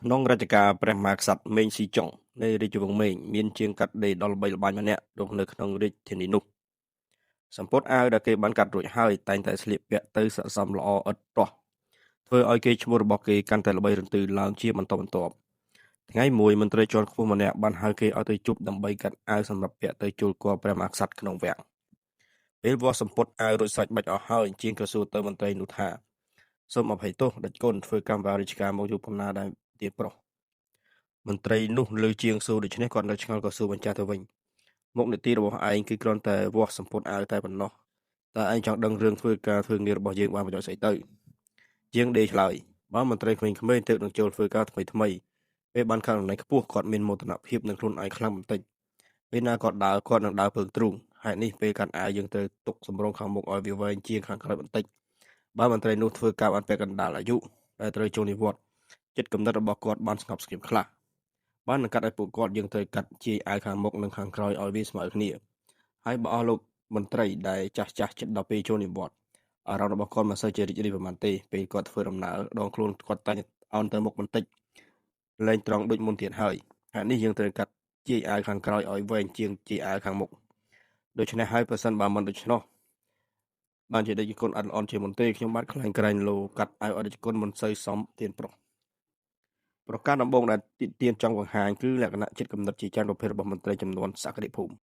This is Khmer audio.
ក្នុងរជ្ជកាលព្រះមហាក្សត្រមេងស៊ីចុង នៃរាជវង្សមេង មានជាងកាត់ដេរដ៏ល្បីល្បាញម្នាក់រស់នៅក្នុងរាជធានីនោះ សំពត់អាវដែលគេបានកាត់រួចហើយ តែងតែស្លៀកពាក់ទៅស័ក្តិសមល្អឥតទាស់ ធ្វើឲ្យកេរ្តិ៍ឈ្មោះរបស់គេកាន់តែល្បីរន្ទឺឡើងជាបន្តបន្ទាប់ ថ្ងៃមួយ មន្ត្រីជាន់ខ្ពស់ម្នាក់បានហៅគេឲ្យទៅជួបដើម្បីកាត់អាវសម្រាប់ពាក់ទៅជួលគាល់ព្រះមហាក្សត្រក្នុងវាំង ពេលវាស់សំពត់អាវរួចស្រេចបាច់អស់ហើយ ជាងក៏សួរទៅមន្ត្រីនោះថា សូមអភ័យទោស តេជគុណធ្វើកម្មវរាជការមកយូរប៉ុណ្ណាដែរទៀនប្រុស មន្ត្រីនោះឮជាងសួរដូច្នេះគាត់នៅឆ្ងល់ក៏សួរបញ្ចាស់ទៅវិញ មុខនីតិរបស់ឯងគឺគ្រាន់តែវាស់សំពត់អាវតែប៉ុណ្ណោះ តើឯងចង់ដឹងរឿងធ្វើការធ្វើងាររបស់យើងបានប្រយោជន៍ស្អីទៅ ជាងដេរឆ្លើយ បើមន្ត្រីក្មេងៗទើបនឹងចូលធ្វើការថ្មីៗ ពេលបានកាន់តំណែងខ្ពស់គាត់មានមោទនភាពនឹងខ្លួនឯងខ្លាំងបន្តិច ពេលណាគាត់ដើរគាត់នឹងដើរពើងទ្រូង ហេតុនេះពេលកាត់អាវយើងត្រូវទុកសម្រងខាងមុខឲ្យវាវែងជាងខាងក្រោយបន្តិច បើមន្ត្រីនោះធ្វើការបានពាក់កណ្ដាលអាយុដែលត្រូវចូលនិវត្តន៍ចិត្តគំនិតរបស់គាត់បានស្ងប់ស្ងៀមខ្លះ បាននឹងកាត់ឲ្យពួកគាត់យើងត្រូវកាត់ជាយអាវខាងមុខនិងខាងក្រោយឲ្យវាស្មើគ្នា ហើយបើអស់លោកមន្ត្រីដែលចាស់ចាស់ចិត្តដល់ពេលចូលនិវត្តន៍អារម្មណ៍របស់គាត់មិនសូវជារីករាយប៉ុន្មានទេពេលគាត់ធ្វើដំណើរដងខ្លួនគាត់តែងអោនទៅមុខបន្តិចលែងត្រង់ដូចមុនទៀតហើយហេតុនេះយើងត្រូវកាត់ជាយអាវខាងក្រោយឲ្យវែងជាងជាយអាវខាងមុខដូច្នេះហើយប្រសិនបើមិនដូច្នោះបានជាតេជគុណអត់ល្អន់ជាមុនទេខ្ញុំបាទខ្លាញ់ក្រែងលោកាត់អាវឲ្យតេជគុណមិនសូវសមទៀនប្រុសប្រការដំបូងដែលទានចង់បង្ហាញគឺលក្ខណៈចិត្តគំនិតជាច្រើនប្រភេទរបស់មន្ត្រីចំនួនសក្តិភូមិ។